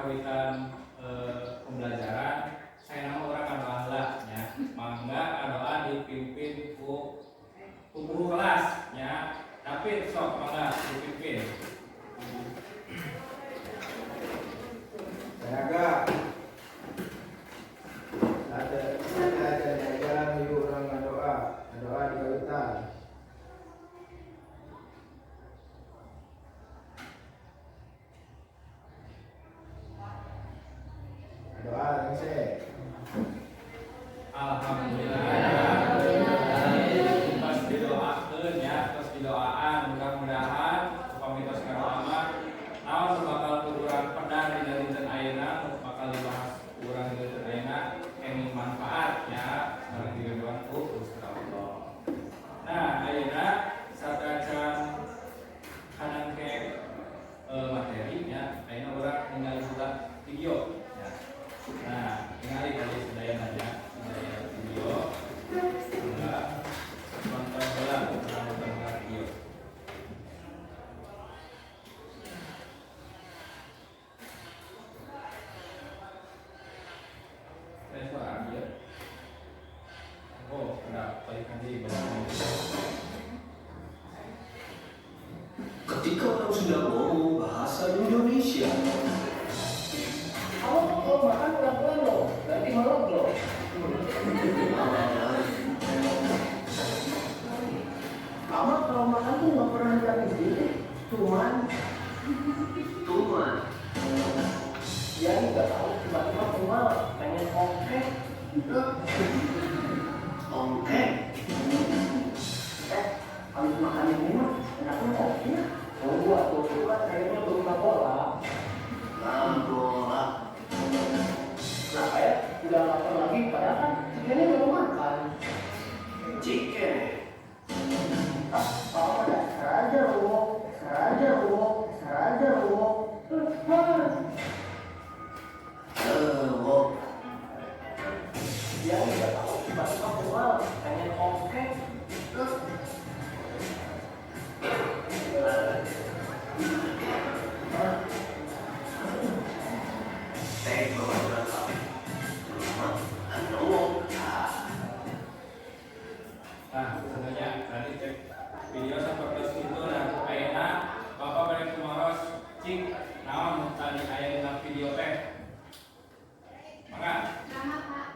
kawitan pembelajaran saena mah urang ngadoa heula nya. Mangga ngadoa dipimpin ku guru kelas nya. Tapi sok mangga dipimpin. Saya ada ada diajaran, yuk urang ngadoa, ngadoa di kawitan. Doa rengse. Alhamdulillah. Pas didoakeun ya, terus didoaan, mudah-mudahan upami tos ngadoa mah naon nu bakal ku urang pedar dina dinten ayeuna, nu bakal dibahas ku urang dina dinten ayeuna enging manfaat ya, sareng diridhoan ku Gusti Allah. Nah, ayeuna satacan kana ke materi nya, ayeuna urang ningali heula video ya. Nah, ningali tadi sadayana ya, sadaya video. Mangga nonton heula, urang nonton heula video. Saya suara dia. Oh, udah balikan di bawah. Ketika orang Sunda ngomong bahasa Indonesia, Kamu kalau makan pelan-pelan loh, nanti melok loh. Kamu kalau makan tuh nggak pernah lihat sendiri, cuman Tuman, dia nggak tahu tiba-tiba keluar pengen ongkek. Ongkek, Eh, habis makan ini mah enaknya kopi ya. Oh, gua tuh itu kan kayaknya berupa bola. bola, Kenapa ya? Udah lapar lagi, padahal kan chickennya belum makan. Chicken, Ah, kamu mah dasar aja lo, dasar aja lo, dasar aja lo. Lewok, Dia nggak tahu tiba-tiba keluar pengen ongkek. Teh babaturan kabeh, rumah, lewok. Nah, sebenarnya tadi cek video seperti itu. Nah, ayeuna Bapak bade tumaros, cik naon tadi aya dina video teh? Mangga. Drama, Pak.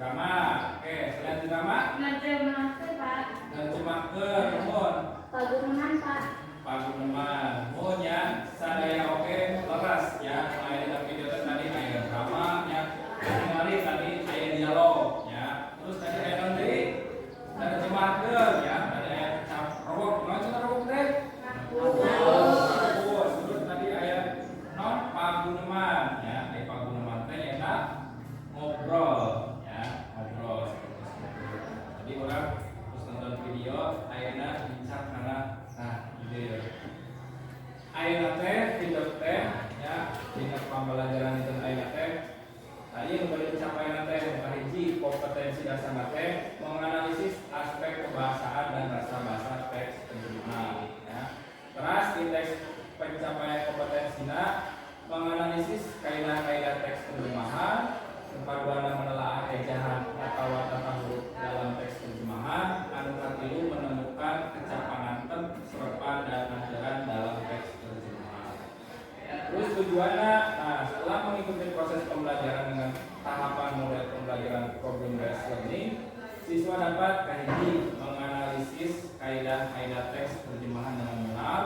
Drama. Oke, selain drama, Nerjemahkeun, Pak. Nerjemahkeun, nuhun. Paguneman, Pak. Paguneman. Nuhun ya, sadaya oke leres ya. Aya dina video teh tadi aya drama ya. Ningali tadi aya dialog ya. Terus tadi aya naon deui? Nerjemahkeun ya. Tadi aya cap robok, naon cenah robok teh? Terus terus tadi aya naon, paguneman ya. Ari paguneman teh nyaeta ngobrol ya, ngobrol seperti itu. Tadi urang terus nonton video, ayeuna bincang karena nah gitu ya. Ayeuna teh video teh ya, dina pembelajaran itu ayeuna teh tadi yang bade dicapai teh nu kahiji kompetensi dasar teh menganalisis aspek kebahasaan dan rasa bahasa teks terjemahan ya. Terus di teks pencapaian kompetensina menganalisis kaidah-kaidah teks terjemahan, kaduana menelaah ejahan atau tata huruf dalam teks terjemahan, anu katilu menemukan kecap pangantep, serepan dan anteran dalam teks terjemahan. Terus tujuannya, nah setelah mengikuti proses pembelajaran dengan tahapan model pembelajaran problem based learning, siswa dapat kahiji menganalisis kaidah-kaidah teks terjemahan dengan benar,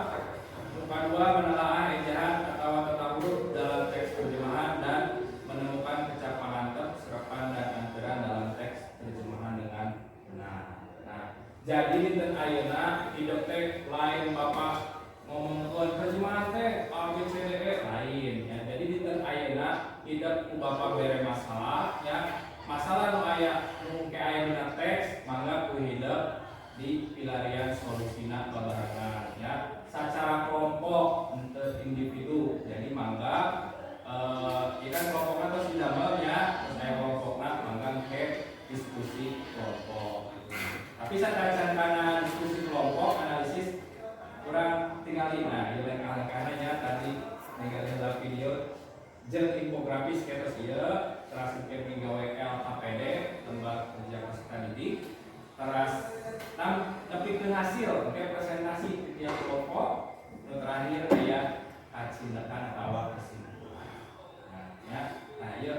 kedua menelaah ejaan atau tata huruf dalam teks terjemahan dan menemukan kecap pangantep, serepan dan anteran dalam teks terjemahan dengan benar. Nah, jadi dinten ayeuna hidup teh lain Bapak ngomongkeun terjemahan teh A B C D E, lain ya. Jadi dinten ayeuna hidup ku Bapak bere masalah ya. Masalah nu aya nu ke aya dina teks, mangga ku hidep di pilarian solusina babarengan ya. Secara kelompok untuk individu. Jadi mangga ikan kelompoknya terus didamel ya, terus saya kelompokna mangga ke diskusi kelompok gitu. Tapi saat kana diskusi kelompok analisis Jeung infografis kitu ieu, teras engke migawe LKPD, lembar kerja peserta didik. Teras tam nepikeun hasil engke presentasi di tiap kelompok. Nu terakhir aya kacindekan atawa kesimpulan. Nah, ya. Nah, ieu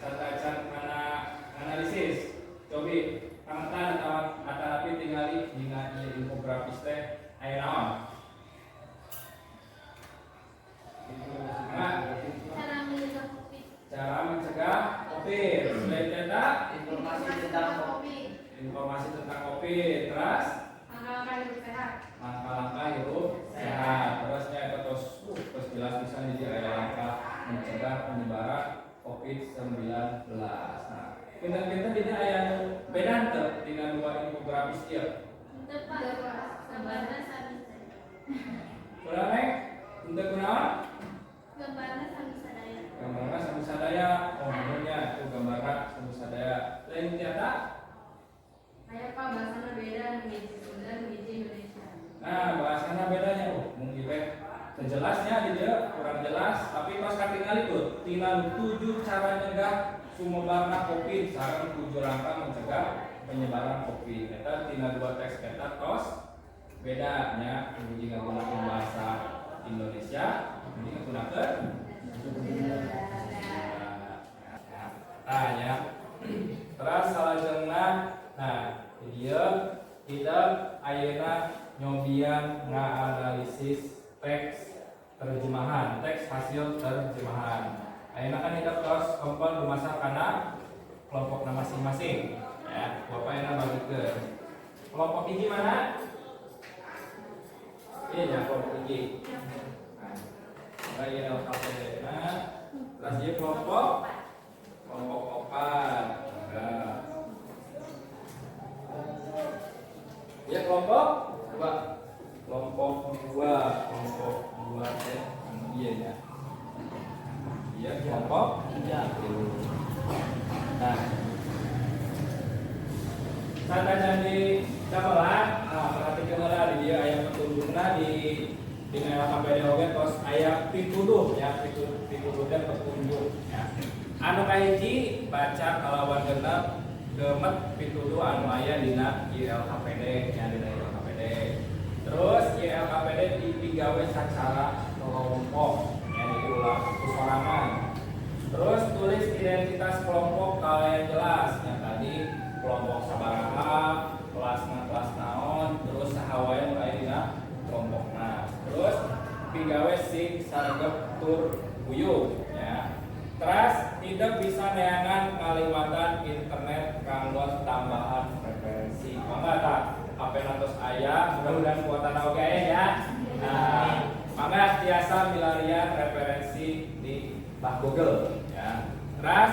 sateuacan kana analisis. Cobi pangetan atawa atanapi tingali dina ieu infografis teh aya naon? Nah, Cara mencegah COVID. Cara mencegah COVID. Selain eta, Informasi tentang COVID. Informasi tentang COVID. Terus Langkah-langkah hidup sehat. Langkah-langkah hidup sehat. Terusnya itu terus jelas bisa di aya langkah mencegah penyebaran COVID-19. Nah, pinten-pinten dina aya nu beda teu dina dua infografis ieu? Henteu, Pak. Gambarna sami sadaya. Kurang neng? Henteu kunaon? Gambarna sami sadaya. Gambarna sami sadaya. Oh, nuhun nya itu gambarna sami sadaya. Lain ti eta? Aya, Pak, bahasana beda, nu hiji Sunda, nu hiji Indonesia. Nah, bahasana bedanya, oh, mungkin teh sejelasnya di dia kurang jelas, tapi pas katingali tuh, tina tujuh cara nyegah sumebarna COVID, sareng tujuh langkah mencegah penyebaran COVID. Eta tina dua teks eta tos bedanya, hiji ngagunakeun bahasa Indonesia, hiji ngagunakeun. Nah, ya. Terus salajengna, nah, di dieu kita ayeuna nyobian ngaanalisis teks terjemahan, teks hasil terjemahan. Ayeuna kan kita tos kempel rumasa kana kelompokna masing-masing. Ya, Bapak ayeuna bagikeun. Kelompok hiji mana? Iya ya, kelompok hiji. Nah, ieu LKPD na. Terus ieu kelompok kelompok opat. Nah. Ya kelompok coba kelompok dua teh anu iya ya. Iya kelompok tiga. Nah, saat di damelan, nah perhatikan lah di dieu aya petunjukna di LKPD oge tos aya pituduh ya, pituduh pituduh teh petunjuk ya. Anu kahiji baca kalawan genep gemet pituduh anu aya dina ILKPD ya, dina ILKPD. Terus ILKPD dipigawe sacara kelompok ya, jadi ulah sorangan. Terus tulis identitas kelompok kalian jelas ya, tadi kelompok sabaraha, kelasna kelas naon, terus saha wae nu aya dina kelompokna. Terus pigawe sing saregep tur guyub ya. Terus tidak bisa neangan ngaliwatan internet kanggo tambahan referensi. Mangga tah HP tos aya, mudah-mudahan kuotana oge aya ya. Nah, mangga tiasa milarian referensi di Bah Google ya. Terus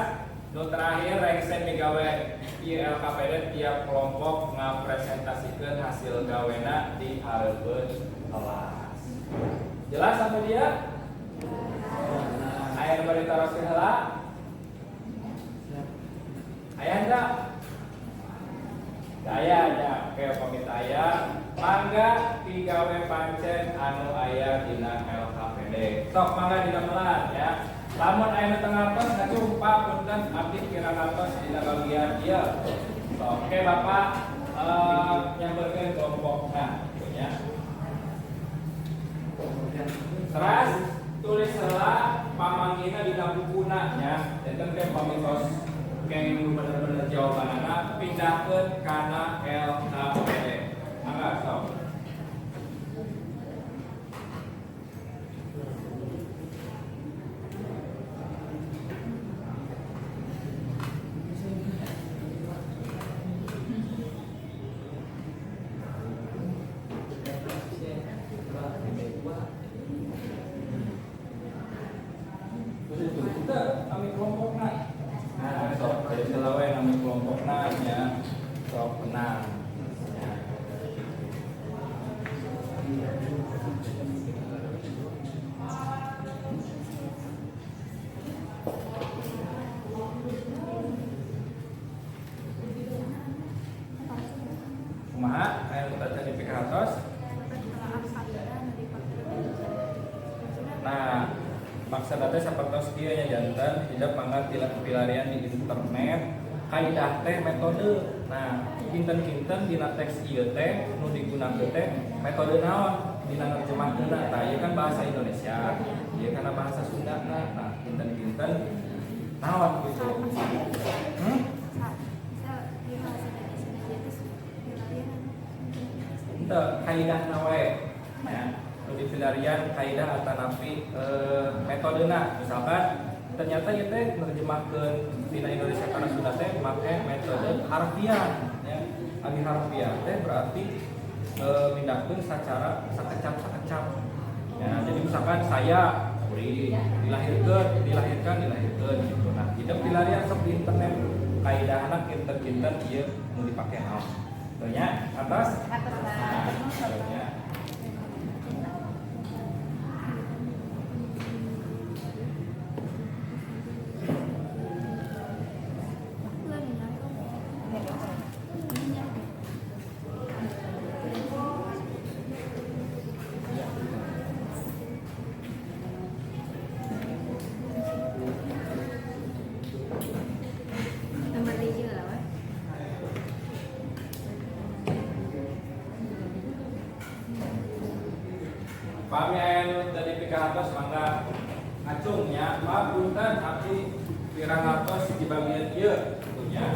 nu terakhir rengse migawe ILKPD tiap kelompok ngapresentasikeun hasil gawena di hareupeun kelas. Jelas sampai dieu? Aya nu bade taroskeun heula? Aya enggak? Aya ya, oke pamit aya. Mangga pigawe pancen anu aya dina LKPD. Sok mangga didamelan ya. Lamun aya nu teu ngartos ngacung, Pak, punten abdi kirang ngartos dina bagian ieu. Sok, oke Bapak nyamberkeun kelompokna gitu ya. Terus tulis heula pamanggihna dina bukuna nya. Janten teh pamitos kenging bener-bener jawabanana pindahkeun kana LKPD. Mangga sok. Terus itu kita kami kelompokna. Nah, sok jadi heula we nami kelompokna nya. Sok tenang. Ya. Maksudna teh sapertos kieu nya, janten hidep mangga pilarian di internet kaidah teh metode. Nah, kinten-kinten dina teks ieu teh nu digunakeun teh metode naon dina nerjemahkeunna. Tah, ieu kan bahasa Indonesia, ieu kana bahasa Sunda. Nah, kinten-kinten naon gitu. Bisa di bahasa Indonesia aja terus pilarian. Henteu, kaidahna wae ya. Nu dipilarian kaidah atanapi metodena. Misalkan ternyata ieu teh nerjemahkeun dina Indonesia kana Sunda teh make metode harfiah ya. Ari harfiah teh berarti mindahkeun secara sakecap-sakecap ya. Jadi misalkan saya kuring dilahirkeun, dilahirkan, dilahirkeun gitu. Nah, hidep dilarian sok di internet kaidahna kinten-kinten ieu nu dipake naon. Tuh nya, atas. Atas. Nah, tuh nya. Nomor hiji lah weh. Pami aya nu tadi pikahartos mangga acung nya. Maaf, punten, abdi pirangatos di bagian ieu kitu nya.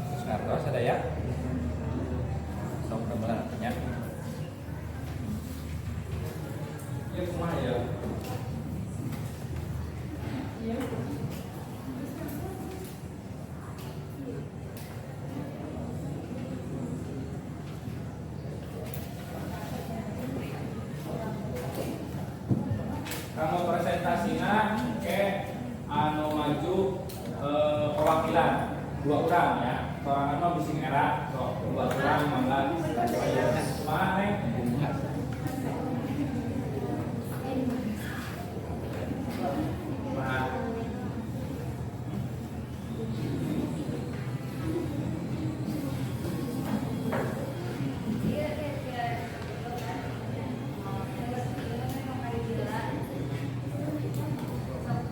Terus ngartos ada ya? Sok gamelan nya. Ieu kumaha ya? Iya. Kamu presentasina ke anu maju perwakilan dua orang ya. Sorangan mah bising era, sok dua orang mangga. Kumaha, Neng? Kumaha? Iya, iya, kan. Nomor hiji lah. Sok.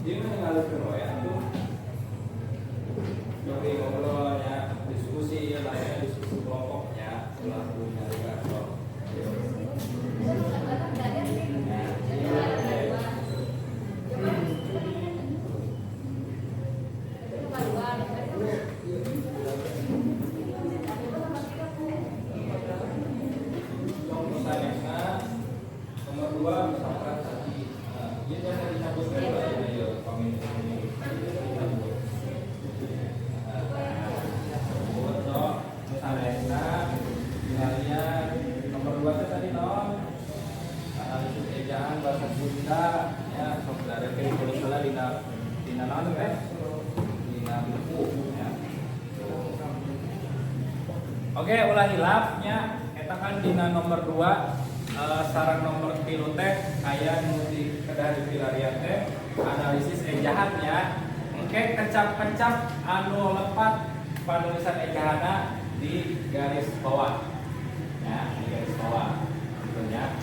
Dia mah ngalurkeun we atuh. Cobi ngobrol ya, diskusi ya, lainnya diskusi kelompoknya, ulah nyari sok. Nah, iya. Sok nu sanesna nomor 2 misalkan tadi. Nah, ieu biasa dicabut we ayeuna ieu pami ini. Biasa dicabut. Nah, cabut sok nu sanesna milarian nomor 2 teh tadi naon? Analisis ejaan bahasa Sunda ya, sok darekeun ditulis heula dina dina naon teh? Dina buku ya. Oke, ulah hilapnya eta kan dina nomor 2 sareng nomor 3 teh aya nu di kedah dipilarian teh analisis ejahan ya. Engke kecap-kecap anu lepat panulisan ejahana di garis bawah. Ya, di garis bawah. Gitu ya.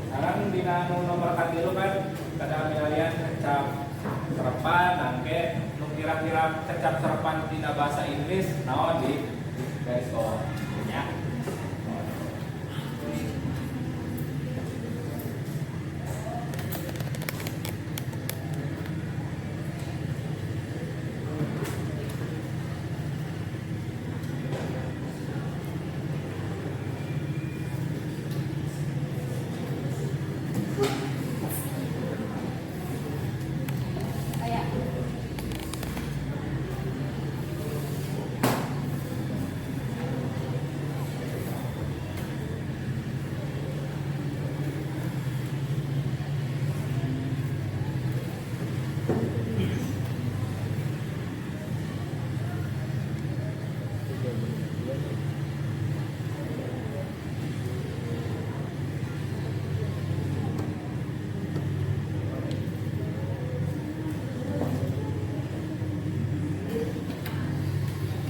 Sekarang dina nu nomor katilu kan kada milarian kecap serepan, nangke nu kira-kira kecap serepan dina bahasa Inggris naon di garis bawah ya.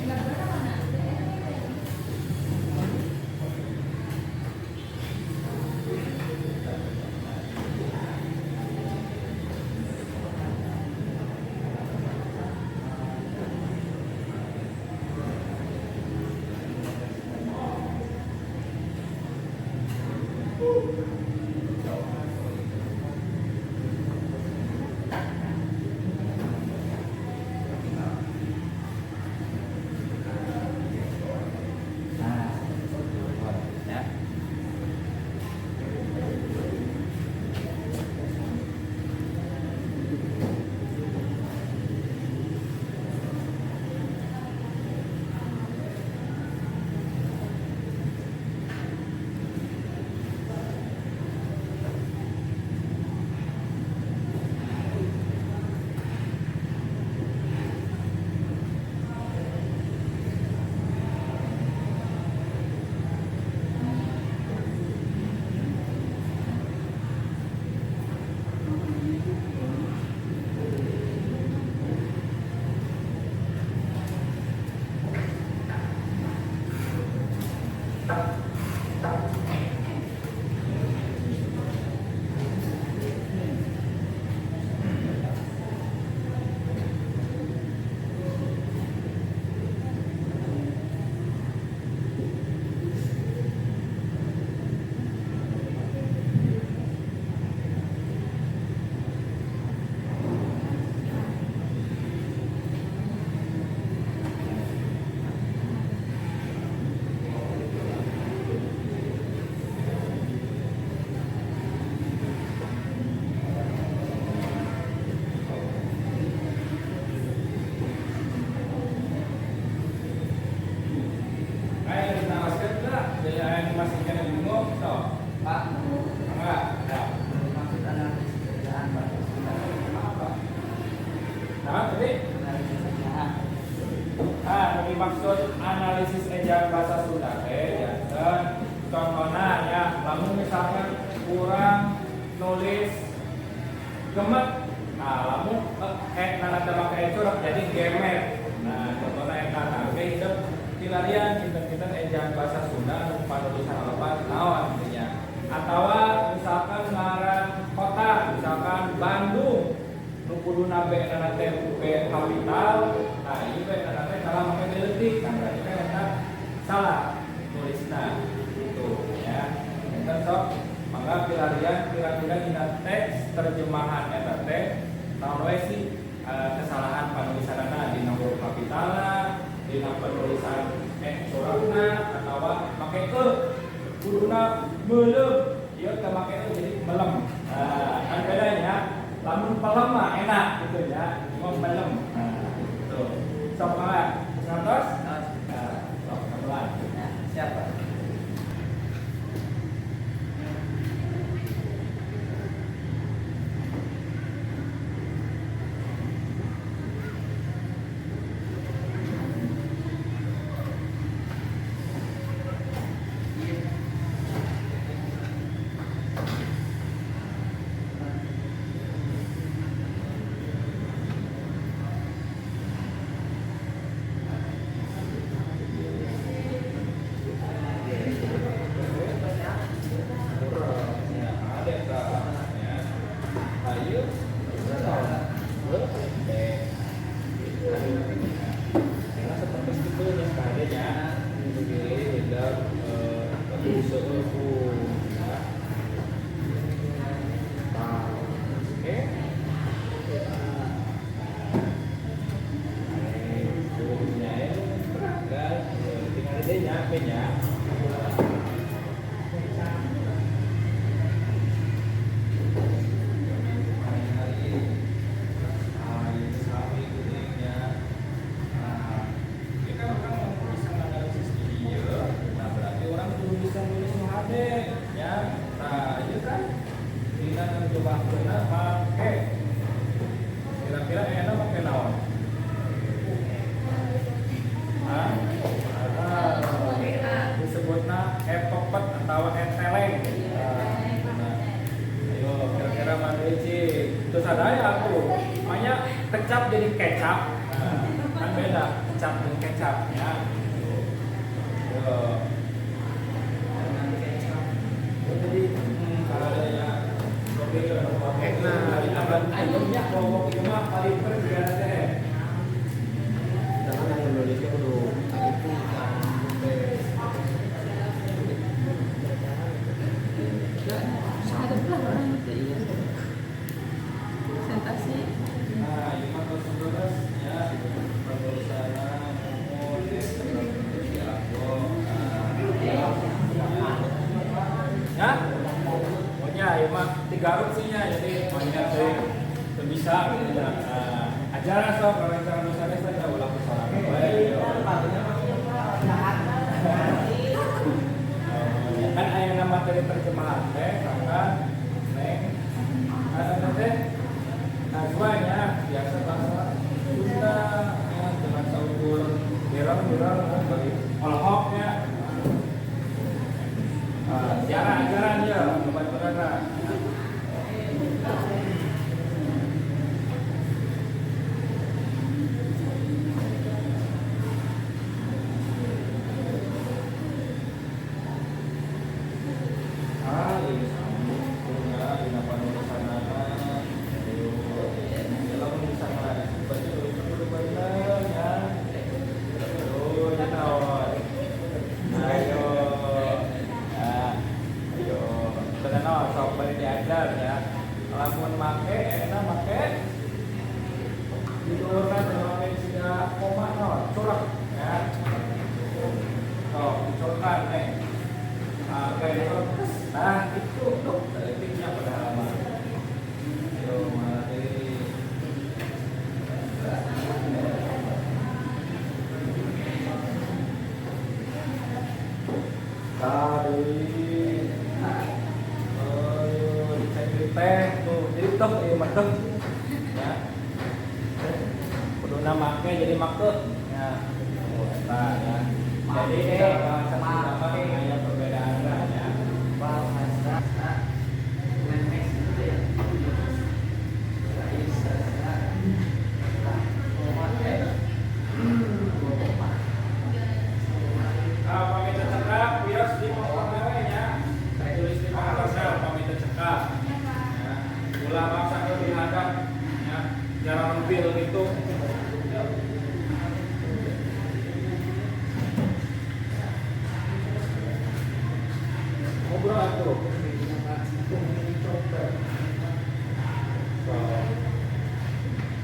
Kayak gambarnya mana? Nah, ya. Ayo ditambahkan enggak? Jadi yang masih kena bingung, sok. Pak, Enggak, ada. maksud analisis ejaan bahasa Sunda Apa? Nah, tadi analisis ejaan. Ah, lebih maksud analisis ejaan bahasa Sunda teh janten contohna ya, lamun misalkan kurang nulis gemet. Nah, lamun nana teh make e curang jadi gemet. Nah, contohna eta tah oge hidup pilarian kinten-kinten ejaan bahasa Sunda anu panulisan lepat naon gitu nya. Atawa misalkan ngaran kota, misalkan Bandung nu kuduna B nana teh B kapital, nah ieu B nana teh salah make B leutik, nah berarti kan eta salah tulisna gitu ya. Eta sok mangga pilarian kira-kira dina teks terjemahan eta teh naon we sih kesalahan panulisanana dina huruf kapitalna, dina penulisan suratna atawa make e kuduna meuleum, ieu teh make e jadi melem. Nah, kan bedanya lamun pelem mah enak gitu ya, cuma melem. Nah, gitu. Sok mangga, ngantos? Nah, sok kebelan. Ya, siapa? Nerjemahkeunna make kira-kira enak make naon? Hah? Disebutna epepet atau eteleng. Nah, ayo kira-kira mana cik? Terus ada ya aku, makanya kecap jadi kecap. Nah, kan beda kecap dan kecap ya. Ayo. Jadi kalau ada ya kopi nah ditambah ayamnya kelompok itu mah paling juga teh. Jangan yang Indonesia kudu itu Ada pula orang itu iya. Presentasi. Nah, ini mah terus ya penulisanna umur ya. Pokoknya ya mah tiga Garut sih nya, jadi banyak sih bisa gitu ya. Nah, ajaran sok kalau cara nulisnya saya ulah sorangan wae. Kan aya nama materi terjemahan teh maka neng ada teh najwanya biasa bahasa Sunda ya dengan saukur dirang-dirang kan bagi olohok-nya. Siaran ajaran ya babaturanna. Ah, ini sama dina panulisanana. Ayo, lamun misalnya berarti nulisna kudu bener ya. Aduh, ini naon. Ayo. Nah, ayo. Bener naon sok bari diajar ya. Lamun make eta make diturunkan make siga koma naon, curang ya. Sok dicorkan teh. Nah, itu tuh detiknya pada halaman. Ayo, mari. Tadi, ayo dicek teh tuh, jadi tuh, iya mah tuh, ya. Kudu make jadi make, ya. Oh, eta ya. Jadi bahasa Sunda mah aya perbedaanna ya. Bahasa Pamit cekap, wios di pokokna we nya. Tulis di pokokna pamit cekap. Ya. Ulah maksa ke dihadap ya. Jarang mobil gitu. Ngobrol atuh. So,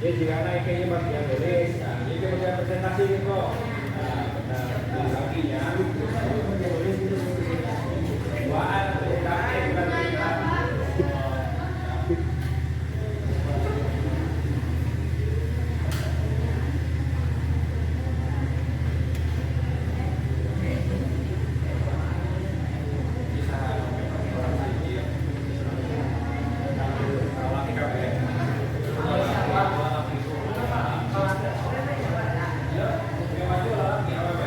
ya jika naik kayaknya bagian nulis, nah ini bagian presentasi gitu. Nah, benar. Nah, lagi ya. Duaan presentasi bukan kita. Bisa laki kabeh. Ya, maju laki awewe.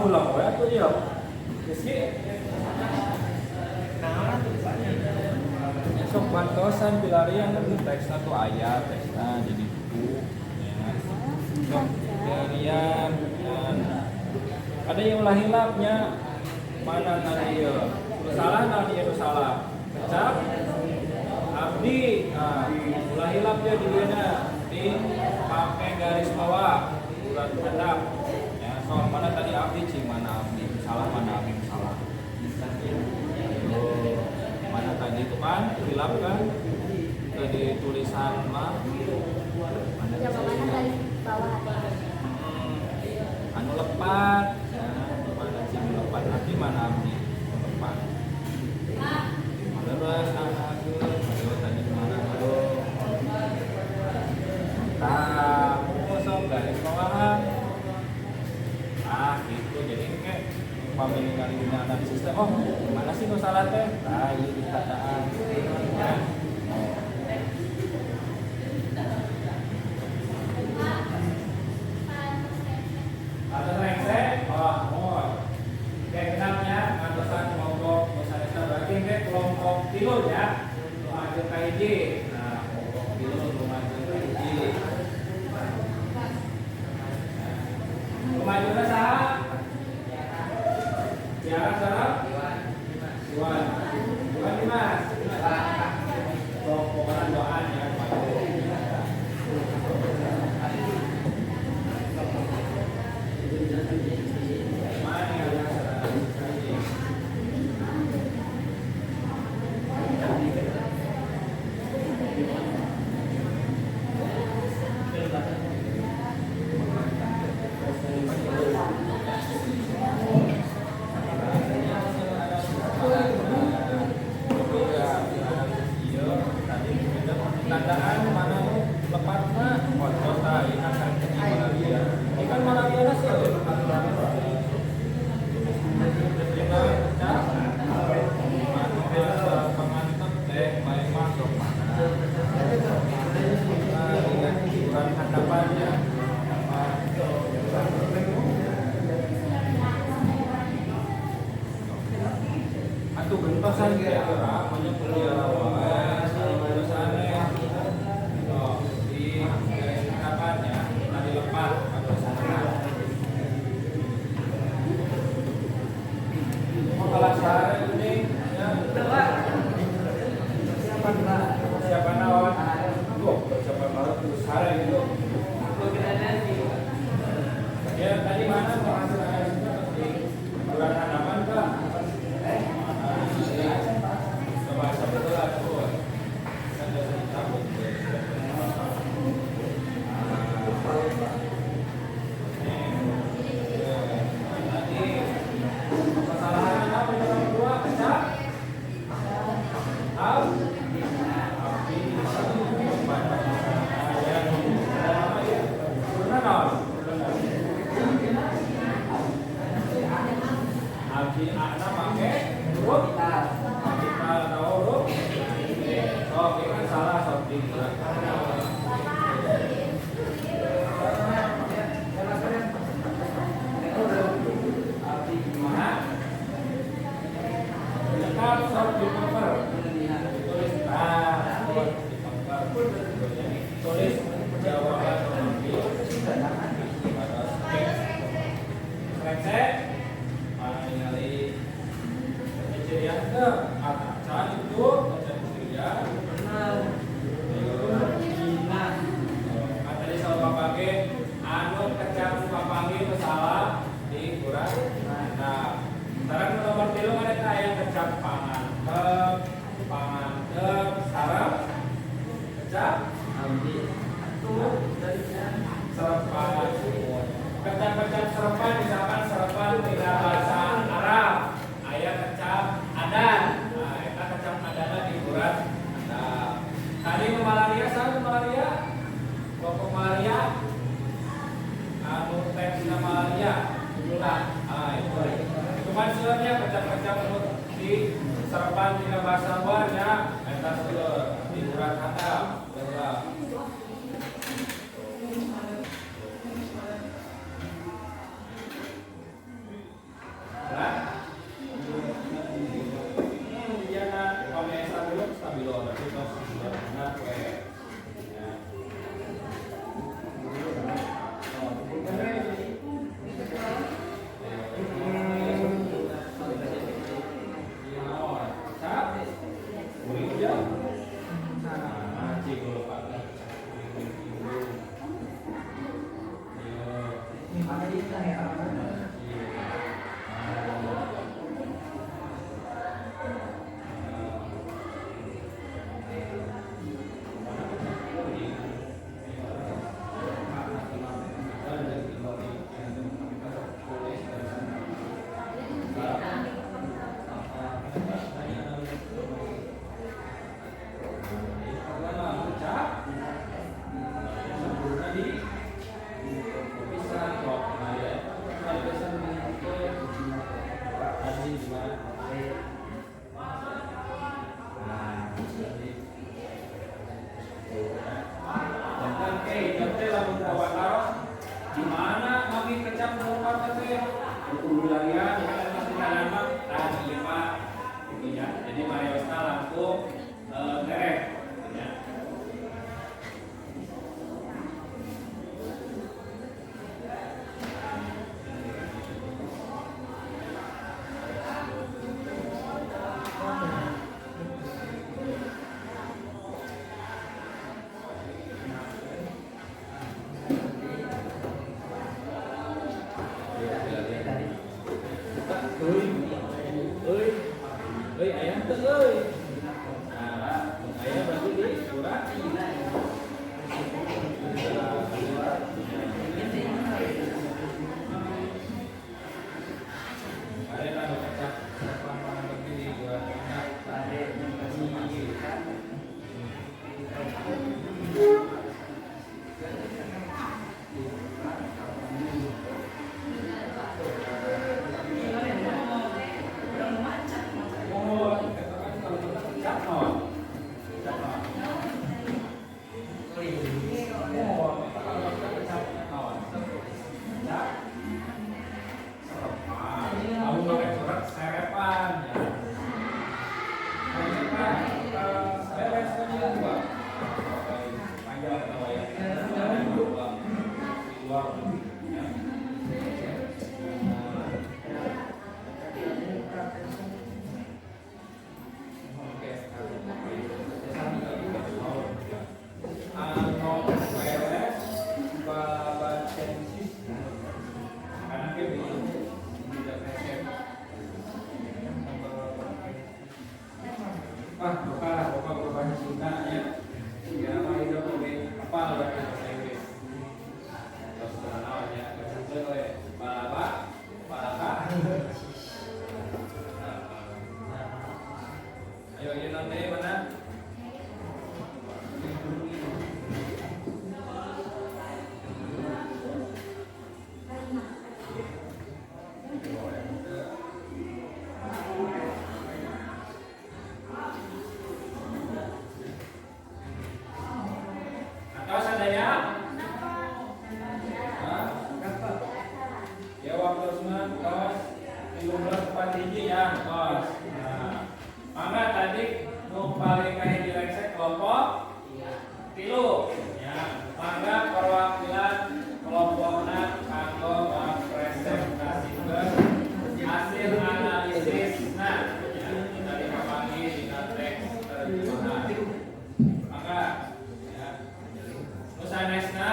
ulang we atuh ieu. Rizky. Sok bantosan pilarian tapi teksna tuh aya teksna jadi buku ya. Sok pilarian ya. Ada yang ulah hilapnya mana tadi ieu? Nu salah naon ieu nu salah? Kecap abdi. Nah, ulah hilap ya di dieu di pakai garis bawah ulah handap. Ya, sok mana tadi abdi cing mana abdi? Salah mana abdi salah. Oh, mana tadi itu kan hilap kan? Tadi tulisan mah mana Jawabannya garis bawah atau anu lepat ya, mana cing lepat abdi mana abdi lepat. Terus aduh tadi mana aduh. Tah, kosong garis bawah. Ah, gitu. Jadi kayak upami ningali dina analisis teh, oh, mana sih nu salah teh? Tah, ieu dikataan. Ya. Oh. Atau rengse, oh, mohon. Oke, genapnya ngantosan kelompok nu berarti engke kelompok tilu ya. Nu maju ka hiji. Nah, kelompok tilu nu maju ka hiji. Nu majuna saha? Tiara sareng Iwan. Iwan Dimas. Kelompok doan ya maju. Mana yang sareng? Tandaan mana nu lepatna foto tah ieu kan sareng malaria. Ieu kan malaria na seueur. Lima pecah. Manu pangantep teh bae masuk mana. Dengan ukuran handapannya. Atuh gentosan tiara banyak tiara wae. Gentosannya oh, di garis handapannya tadi lepat atau sana. Oh, kalau sare ini ya. Siapa naon? Oh, siapa naon terus sare gitu. Ya, tadi mana hasil analisisnya di bulan hadapan Pak? Coba betul tuh. Kan biasa dicabut. Tadi kesalahan apa yang nomor dua kecap? Abdi. Abdi akna make huruf kapital atau huruf oh, ini kan salah sok di mana? Lengkap sok di cover. Ditulis nah, di cover. Tulis jawaban nomor Rengse ningali cirian ke acan itu acan cirian kan tadi selalu papanggih anu kecap papanggih nu salah di kurang. Nah, sekarang nomor tilu kan eta aya kecap pangantep pangantep sareng kecap serepan. Kecap-kecap serepan misalkan serepan tidak bahasa Arab aya kecap adan. Nah, eta kecap adana di ukuran handap. Tadi nu malaria saha nu malaria? Kelompok malaria anu teksna malaria judulna. Ah, itu. Itu kan sebenarnya kecap-kecap anu di serepan dina bahasa luarnya eta seueur di ukuran handap. Berarti tos benar we. Ya. Di mana kami kecap tempat teh larian gitu ya. Jadi mariosna langsung terek gitu ya. Euy, aya teu euy. Nah, aya berarti di kurang. Ada anu kecap pangan begini gua enak. Ayo ini nanti mana? Atau sadaya? Ya waktu semua tos 15.47 ya tos. Nah, mangga tadi nu paling kahiji rengsek kelompok 3 ya. Mangga perwakilan kelompokna kanggo ngapresentasikan hasil analisisna ya, tadi kapanggih dina teks terjemahan. Mangga ya. Nu sanesna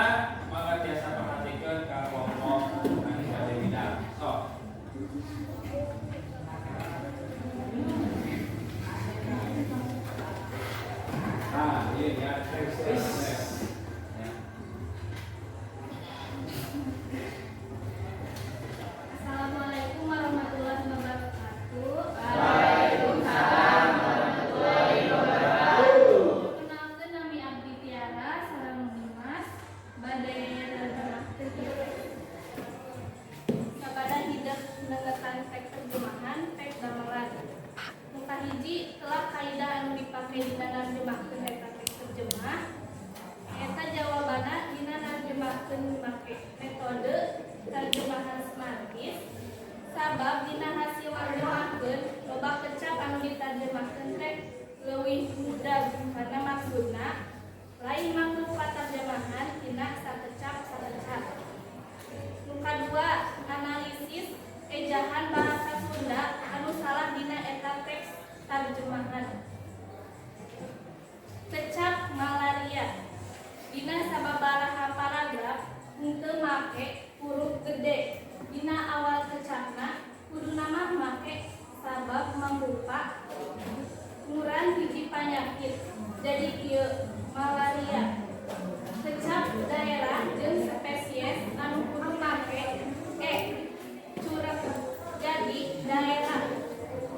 mangga tiasa perhatikeun ka kelompok anu bade bidang. Sok. Ah, iya ya, teks. Ya. Assalamualaikum warahmatullahi wabarakatuh. Waalaikumsalam warahmatullahi wabarakatuh. Perkenalkan nami abdi Tiara sareng Dimas bade nerjemahkeun ieu teks. Sabada hidup nengetan teks terjemahan teks gamelan. Nu kahiji telah kaidah anu dipake dina nerjemahkeun eta teks terjemah. Eta jawabanna dina nerjemahkeun make metode terjemahan semantis. Sabab dina hasil nerjemahkeun loba kecap anu diterjemahkeun teh leuwih mudah. panyakit. Jadi kieu, malaria. Kecap daerah jeung spesies anu kudu make e curek, jadi daerah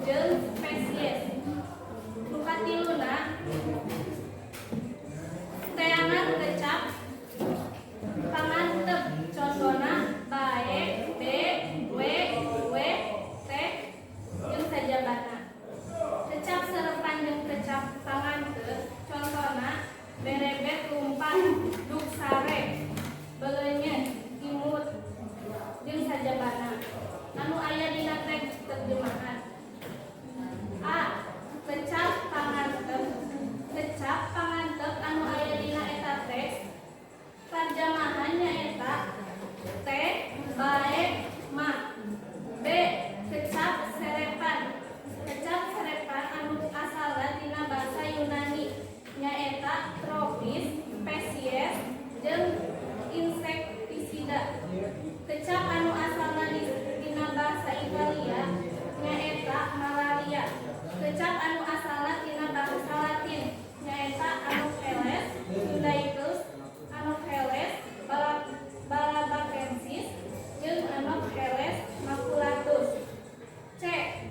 jeung spesies. Nu katiluna, teangan kecap pangantep, contona bae, b, w, w, t jeung sajabana. Kecap serepan jeung kecap panganteu, contona berebet lumpat, duk sare, beleunyeut imut jeung sajabana. Anu aya dina teks terjemahan. A. Kecap pangantep. Kecap pangantep anu aya dina eta teks tarjamahan nyaeta T bae ma. B. Kecap serepan. Kecap serepan anu asalna tina basa Yunani nyaeta tropis, spesies jeung insektisida. Kecap anu asalna dina bahasa Italia nyaeta malaria. Kecap anu asalna tina bahasa Latin nyaeta Anopheles sundaicus, Anopheles balabacensis jeung Anopheles maculatus. C.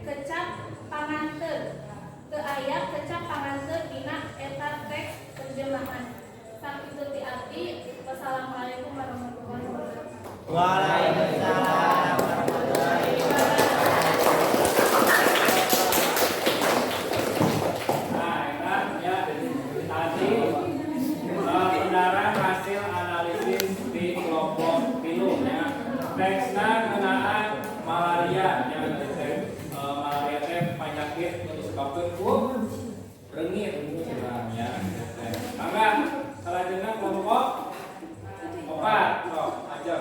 Kecap panganteu. Teu aya kecap panganteu dina eta teks terjemahan. Sakitu ti abdi. Wassalamualaikum warahmatullahi wabarakatuh. Waalaikumsalam warahmatullahi wabarakatuh. Nah, eta ya tadi saudara hasil analisis di kelompok 3 ya. Teksna ngeunaan malaria ya, teh malaria teh penyakit nu disebabkeun ku reungit ya. Mangga selanjutnya kelompok 4, sok aja.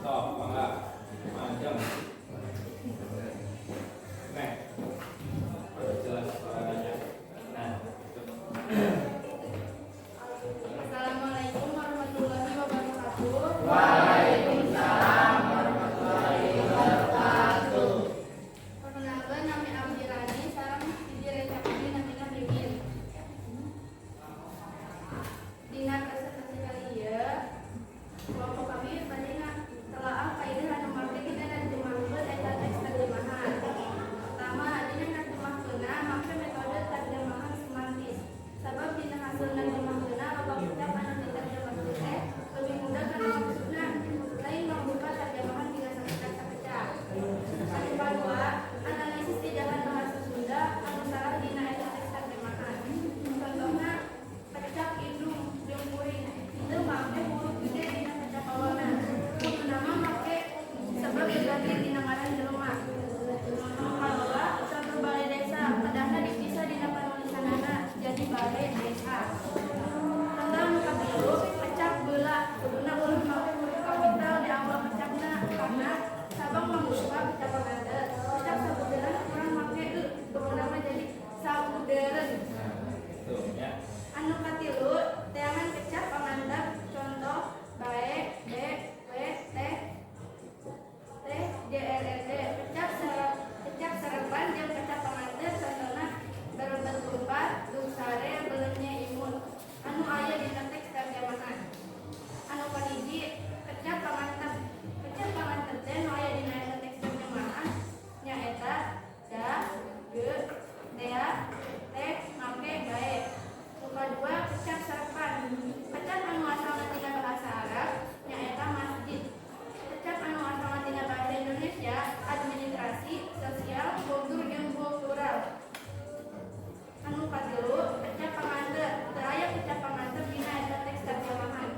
Sok mangga majeng. Nih, jelas suaranya. Nah, itu. Assalamualaikum warahmatullahi wabarakatuh. Waalaikumsalam warahmatullahi wabarakatuh. Perkenalkan, nami abdi Rani sareng hiji rencang abdi namina Mimin. Dina presentasi kali ieu, kelompok kami tadi telaah kaidah anu make dina nerjemahkeun eta teks terjemahan. Pertama, dina nerjemahkeunna make metode terjemahan semantis. Sabab dina hasil nerjemahkeunna loba kecap anu diterjemahkeun teh lebih mudah kana maksudna, lain mangrupa terjemahan dina sakecap-sakecap. Anu kadua, analisis ejahan bahasa Sunda anu salah dina eta teks terjemahan. Contohna, kecap indung jeung kuring teu make huruf gede dina kecap awalna. Kuduna mah make sebab berganti dina ngaran jelema. Nu kadua, contoh balai desa kedahna dipisah dina panulisanana jadi bale desa. Contoh nu katilu, kecap beula kuduna ulah make huruf kapital di awal kecapna karena sabab mangrupa kecap panganteu. Kecap sabudeureun kurang make e, kuduna mah jadi sabudeureun. Nah, itu ya. Anu katilu, teangan kecap pangantep, contoh bae, b, w, t, t, j, r, r, d. Kecap serepan jeung kecap panganteu, contohna berebet lumpat, duk sare, beleunye imut anu aya dina teks terjemahan. Anu kahiji, kecap pangantep. Kecap pangantep teh nu aya dina eta teks terjemahan nyaeta da, ge, dea, te, make, bae. Nu kadua, kecap serepan. Kecap anu asalna tina bahasa Arab nyaeta masjid. Kecap anu asalna tina bahasa Indonesia administrasi, sosial, kultur jeung kultural. Anu katilu, kecap panganteu. Teu aya kecap pangantep dina eta teks terjemahan.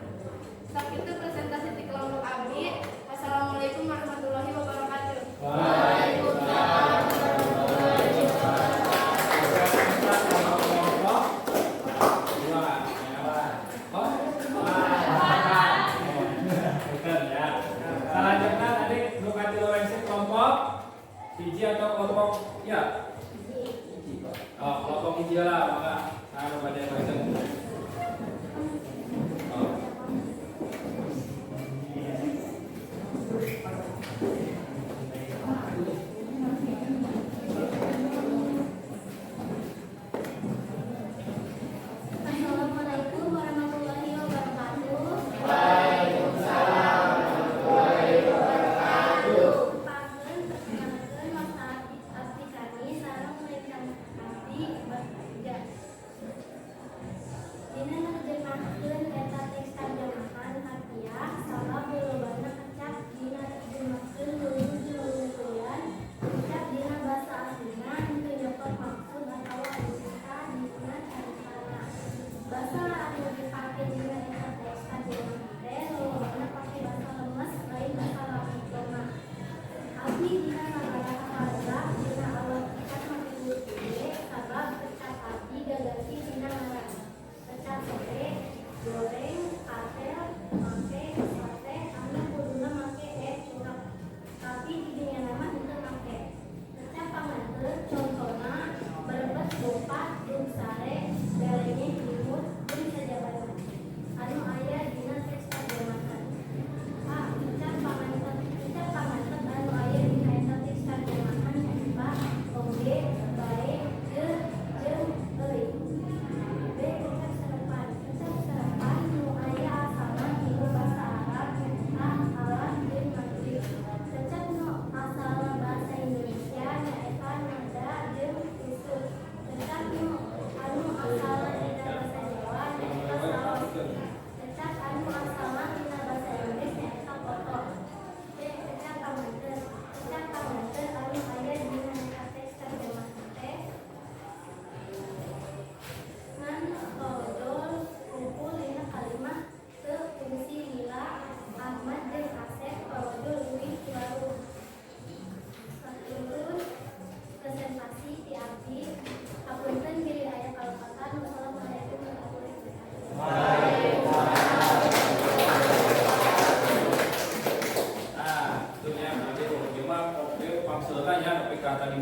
Sakitu presentasi ti kelompok abdi. Wassalamualaikum warahmatullahi wabarakatuh. Waalaikumsalam warahmatullahi wabarakatuh. Kelompok 2 ya. Oh, bukan ya. Selanjutnya tadi nu katilu rengse kelompok 1 atau kelompok ya? Oh, kelompok 1 lah, maka anu bade majeng. Oh.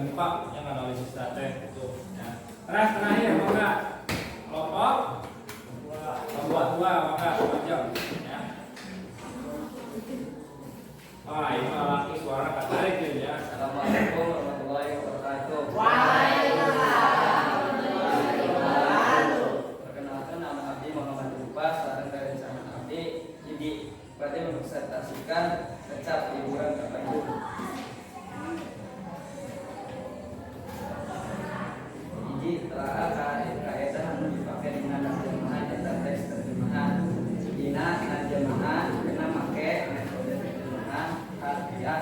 terbuka yang analisis teh itu ya. Terus terakhir maka kelompok kelompok dua maka panjang ya. Wah, ini mah laki suara katarik ya. Assalamualaikum warahmatullahi wabarakatuh. Perkenalkan, nama Abdi Muhammad Rupa, sareng rerencangan Abdi Hiji berarti mempresentasikan kecap liburan ke Bandung. Hiji, telaah kaedah anu dipake dina nerjemahan eta teks terjemahan. Dina nerjemahan kena make metode terjemahan harfiah,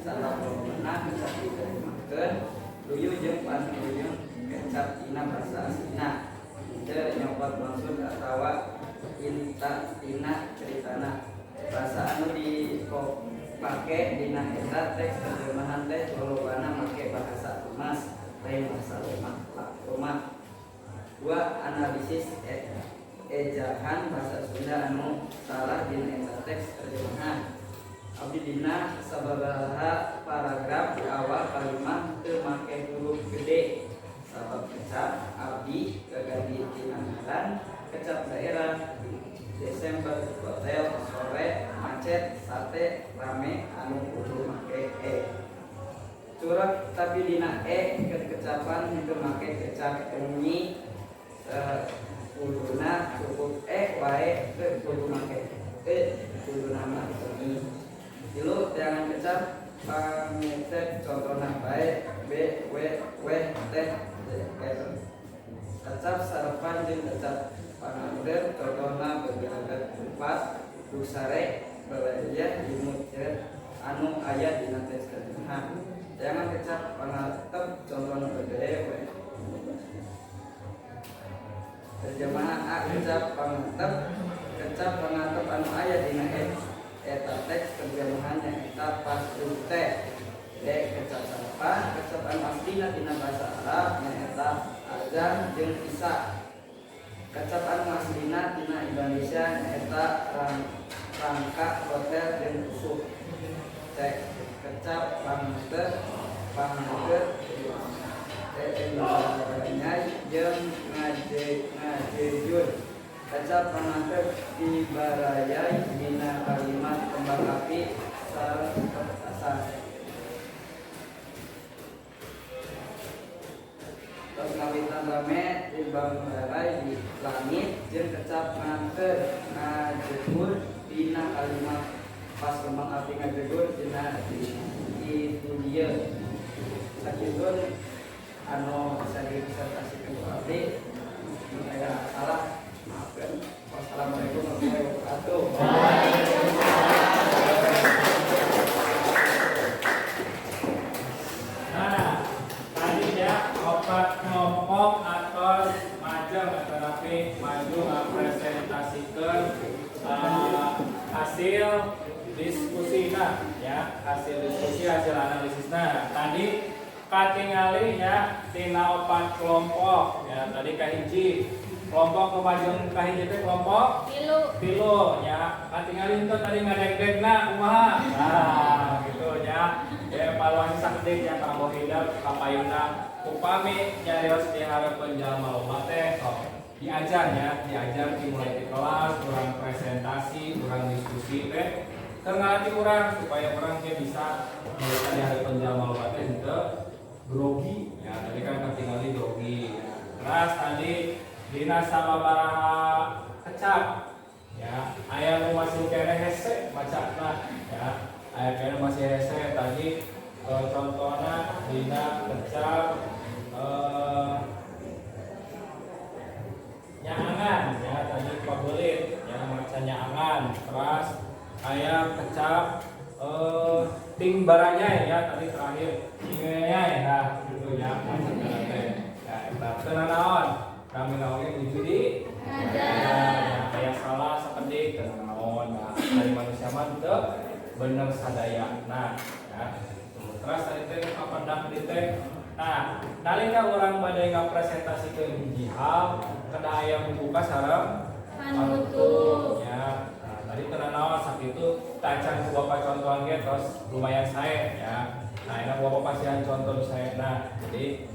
salabona kecap diterjemahkeun luyu jeung panuyung kecap dina basa aslina, henteu nyokot maksud atawa inta tina ceritana. Basa anu dipake dina eta teks terjemahan teh lolobana make bahasa lumas, lain bahasa lemah lemah. Dua, analisis ejahan bahasa Sunda anu salah dina eta teks terjemahan. Abdi dina sababaraha paragraf di awal kalimat teu make huruf gede sabab kecap abdi gaganti tina ngaran kecap daerah Desember, hotel, sore, macet, sate, rame anu kudu make e. Curug, tapi dina e kecapan henteu make kecap unyi, kuduna cukup e wae, teu kudu make e, kuduna mah unyi. Tilu, teangan kecap pangetep, contohna bae, b, w, w, t, r. Kecap sarapan jeung kecap panganteur, contohna beberapa empat, dusare, balaya, imut, anu aya dina teks terjemahan. Teangan kecap pangatep, contohna b, w. Terjemahan A, kecap pangatep. Kecap pangatep anu aya dina eta teks terjemahannya eta pas T. D, kecap sarapan. Kecap anu aslina dina bahasa Arab nyaeta azan jeung isya. Kecap anu aslina dina Indonesia nyaeta rangka, hotel jeung usuk. C, kecap panganteur panganteur jeung ngajejur. Kecap panganteur dibarayai dina kalimat kembang api sareng petasan. Tos ngawitan rame dibarai di langit jeung kecap nganteur ngajegur dina kalimat pas kembang api ngajegur dina itu dieu. Sakitu anu bisa dipresentasikan ku abdi, mun aya salah maafkan. Wassalamualaikum warahmatullahi wabarakatuh. Nah, tadi ya opat kelompok atau majeng tetapi maju ngapresentasikan hasil diskusi, nah ya, hasil diskusi, hasil analisis. Nah, tadi katingali ya tina opat kelompok ya, tadi kahiji kelompok kemajeng, kahiji teh kelompok Tilu. Tilu ya, katingali itu tadi ngadeg-degna kumaha, nah gitu ya. Ya, evaluasi sakedik ya kanggo hidep kapayuna upami nyarios di hareupeun jalma loba teh sok diajar ya, diajar dimulai di kelas, urang presentasi, urang diskusi teh keur ngalatih urang supaya urang ge bisa nyarita di hareupeun jalma loba teh henteu grogi ya. Tadi kan ketinggalan grogi ya. Terus tadi dina sababaraha kecap ya, aya nu masih keneh hese macana ya, aya keneh masih hese tadi, contohna dina kecap nyaangan ya, tadi pabelit ya maca nyaangan. Terus aya kecap ting baranyai ya, tadi terakhir tingnyai, nah gitu ya maca teh ya. Eta teu nanaon, kami oge nuju di Ada. Ya, kayak salah sakedik teu nanaon. Nah, dari manusia mah teu bener sadaya. Nah ya, terus tadi teh kapendak di teh. Nah, nalika urang bade ngapresentasikeun hiji hal, kedah aya pembuka sareng panutup. Ya. Nah, tadi teu nanaon sakitu tacan ku bapak contohan ge terus lumayan sae ya. Nah, ini bapak pasihan contoh saya. Nah, jadi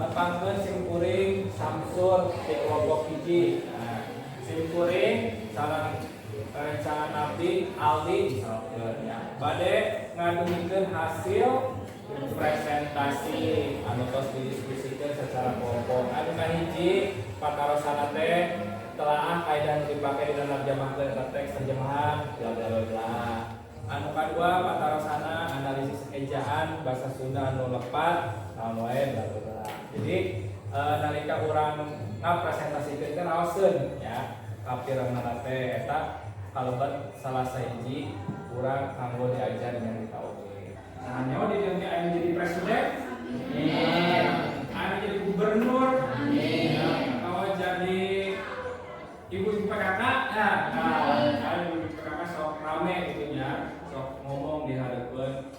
nepangkeun sim kuring Samsul di kelompok hiji. Nah, sim kuring sareng rerencangan abdi Aldi misalkeun ya. Bade ngadugikeun hasil presentasi anu tos didiskusikeun secara kelompok. Anu kahiji patarosanna teh telaah kaidah nu dipake di dalam nerjemahkeun eta teks terjemahan bla bla bla bla. Anu kadua patarosana analisis ejaan bahasa Sunda anu lepat naon wae bla bla bla. Jadi nalika urang ngapresentasikeun teh raoseun ya. Kapirengna teh eta kalebet salah sahiji urang kanggo diajar nyarita oge. Nah, nyawa di dieu aya jadi presiden? Amin. Aya jadi gubernur? Amin. Atau jadi ibu-ibu PKK? Ya, nah, aya ibu PKK sok rame gitu nya, sok ngomong di hareupeun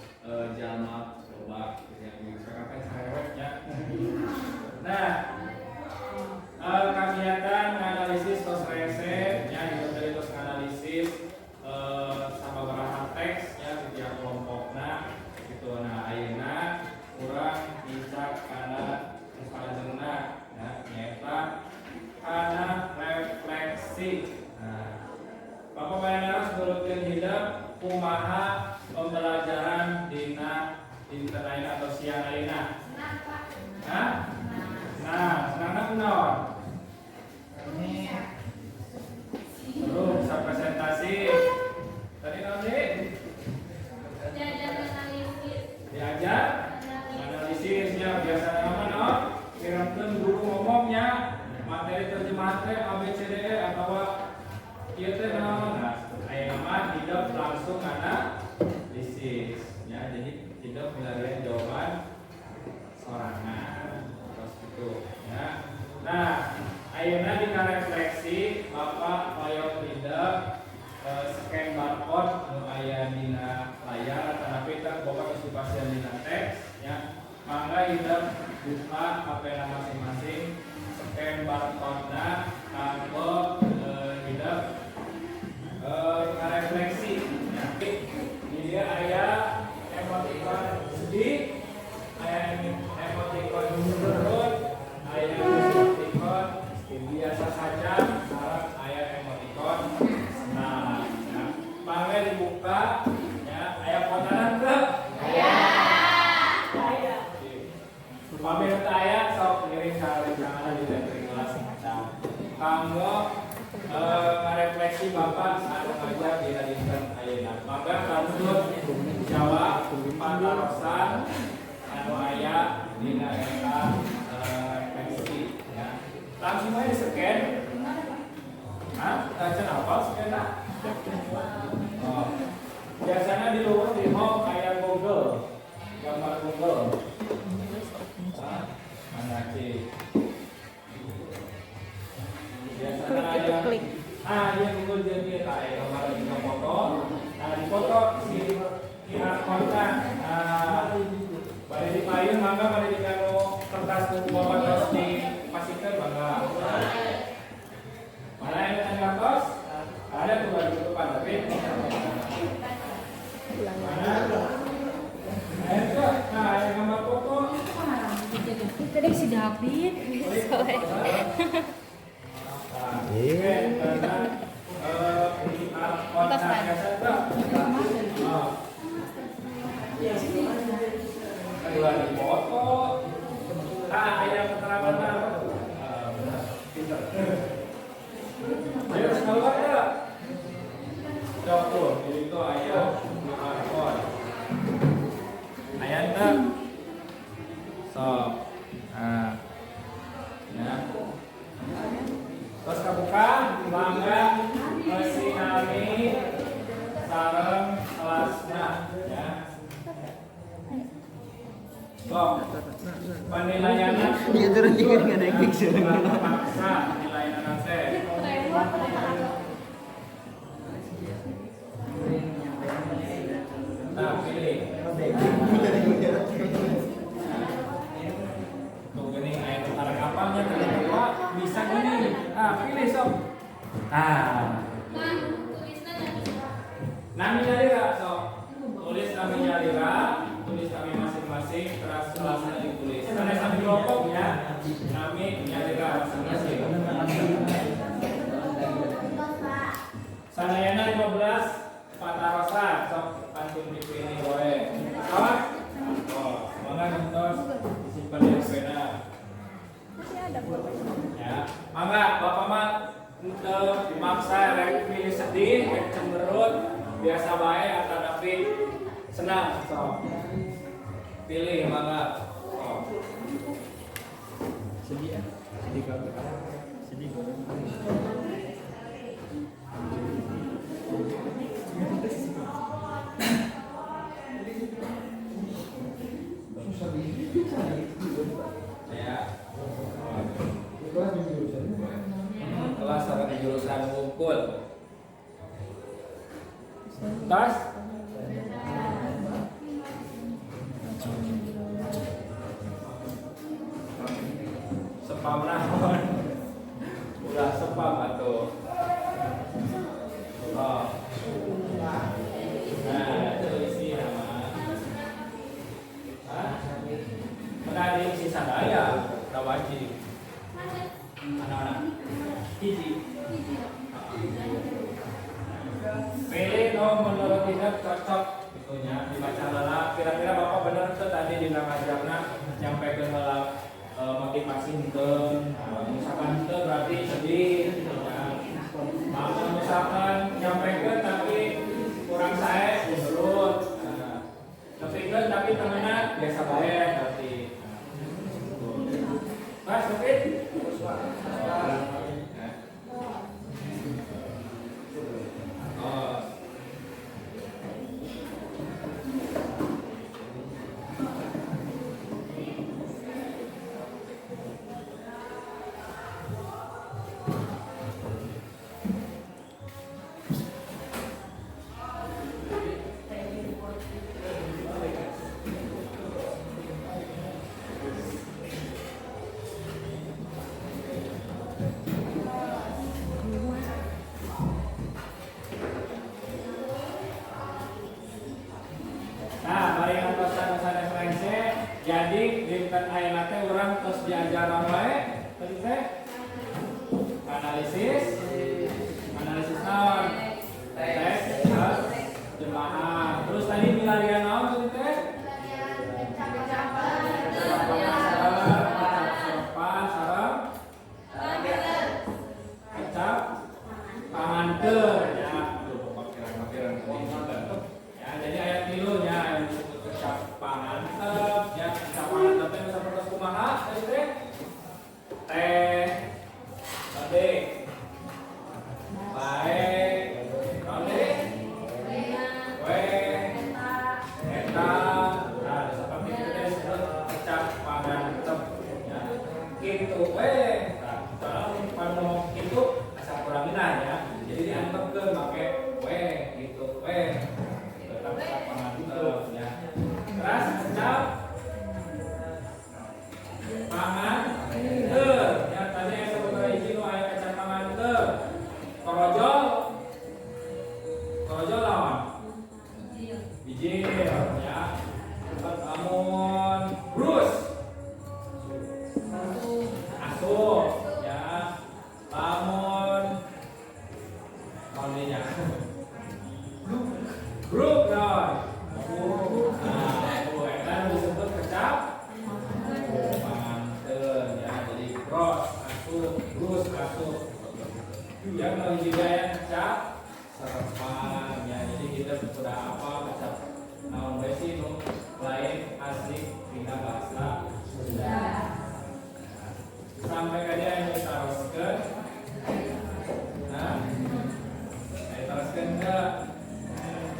jalma loba gitu ya, ibu PKK cerewet nya. Nah, kegiatan analisis tos rese nya, itu tos analisis sababaraha teks nya setiap kelompokna gitu. Nah, ayeuna urang nincak kana nu salajengna ya, nyaeta kana refleksi. Nah, Bapak bayangan nurutkeun hidep kumaha pembelajaran dina dinten ayeuna atau siang ayeuna? Senang, Pak. Hah? Nah, senangna kunaon? Seru bisa presentasi. Tadi naon deui? Diajar analisis. Diajar analisisnya biasanya apa naon? Kirimkeun guru ngomongnya materi terjemahan teh A B C D E atau ieu teh naon? Nah, aya mah hidup langsung analisis ya. Jadi hidup milarian jawaban sorangan. Terus gitu ya. Nah, ayeuna dina refleksi Bapak hoyong hidup scan barcode nu aya dina layar atanapi teh Bapak geus dipasihan dina teks ya. Mangga hidup buka HP-na masing-masing, scan barcode-na kanggo hidup ngarefleksi ya. Di dieu aya emoticon sedih, aya emoticon cemberut, aya emoticon biasa saja, sareng aya emoticon senang ya. Mangga dibuka ya, aya fotonan teu? Aya. Upami teu aya sok ngiring ka rencangan di tenteng kelas kanggo ngarefleksi Bapak anu ngajar dina dinten ayeuna. Mangga kantun jawab patarosan anu aya dina eta refleksi ya. Langsung aja di-scan. Hah? Tacan apa scan? Oh. Biasanya di luar di home kayak Google, gambar Google. Ah, mana sih? Biasanya Klik itu ada klik. Ah, dia Google jadi kayak gambar juga foto. Nah, di foto si QR code-nya. Nah, pada di payun mangga pada di kanu kertas nu bapak terus dipasihkeun mangga. Mana yang tanggal kos? Ada tuh baju depan tapi mana? Ayo tuh, nah ada gambar foto. Tadi si David. Nah, oke, karena QR code-nya biasa tuh. Oh. Dua di foto. Ah, ada keterangan apa? Ah, benar. Pinter. Ayo keluar ya. Coba tuh, itu aya QR code. Aya teu? Sok. Nah. Ya. Terus kabuka, mangga sinami sareng kelasna ya. Sok. Penilaianna Iya, turun juga nggak ada yang fix. Paksa penilaianna teh. Nah, pilih. Tuh gini, aya nu karek apalnya ternyata bisa gini. Ah, pilih sok. Ah, Nah, tulisnya nggak bisa. nami nyalira sok. Tulis nami nyalira, tulis nami Nami nyalira masing-masing. Sadayana 15 patarosan sok pantun dipilih wae. Awas. Oh, mangga nonton disimpan di HP-na. Ya, mangga bapak mah henteu maksa rek pilih sedih, rek cemberut, biasa bae atanapi senang sok. Pilih mangga. Oh. Sedih ya? Sedih banget. Sedih banget. Ya. Kelas sama di jurusan ngumpul. Tas? Spam naon? Ulah spam atuh. Oh. Nah, itu isi nama. Hah? Pernah diisi sadaya, udah wajib. Anak-anak. Hiji. Pilih no menurut tidak cocok itunya dibaca heula. Kira-kira bapak bener tuh tadi di ngajarna nyampe ke heula motivasi henteu. Nah, misalkan henteu berarti sedih gitu ya. Nah, misalkan nyampekeun tapi kurang sae menurut. Nah, nepikeun tapi temenna biasa bae berarti. Nah, Mas, oke? Oh. Nah, mari ngantosan referensi. Jadi dinten ayeuna teh urang tos diajaran wae tadi teh analisis analisis naon? Teks terjemahan. Terus tadi milarian naon tadi teh? Kecap sopan sareng kecap panganten ya. Aduh, pakiran-pakiran tadi. Ya, jadi ayat tilu nya yang disebut kecap pangantep ya, kecap pangantep teh sapertos kumaha tadi teh? Teh bade bae naon we eta. Nah, seperti itu teh disebut kecap pangantep ya. Kitu we. Nah, soalnya pan ngomong kitu asa kurang ngeunah ya. Jadi diantepkeun make we gitu we. Tetap kecap pangantep ya. Terus kecap pangantep ya, tadi yang sebut hiji nu aya kecap pangantep. Korojol. Korojol lawan bijil ya. Lamun brus asup ya. Lamun naon nya? Bruk naon? Nah, tuh eta nu disebut kecap pangantep ya. Jadi bros asup, brus asup. Yang nu hiji aya kecap serepan ya. Jadi kita sudah apa kecap naon we sih nu lain asli dina bahasa Sunda. Sampai ka dieu anu ditaroskeun. Nah, aya taroskeun teu?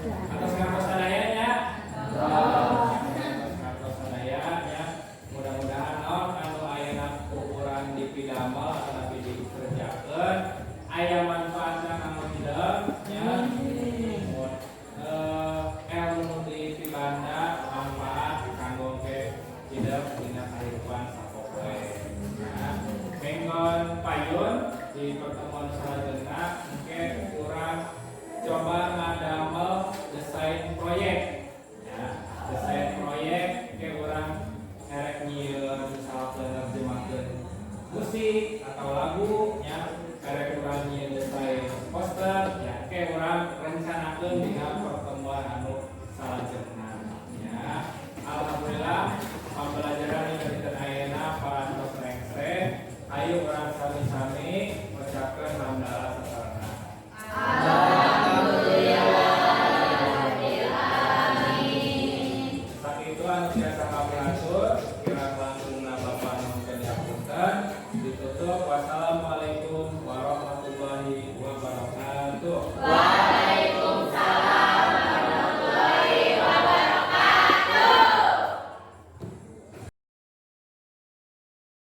Atos ngartos sadaya nya? Atos ngartos sadaya nya. Mudah-mudahan naon anu ayeuna ku urang dipidamel atawa dikerjakeun aya manfaatna kanggo hideung nya. Mun ilmu dipibanda manfaat kanggo ke hidup dina kahirupan sapopoe. Nah, menggon payun di pertemuan selanjutnya mungkin kurang coba ngadamel desain proyek ya, desain proyek ke urang erek nyieun misalkan nerjemahkeun musik atau lagu nya, erek urang nyieun desain poster ya, ke urang rencanakeun dina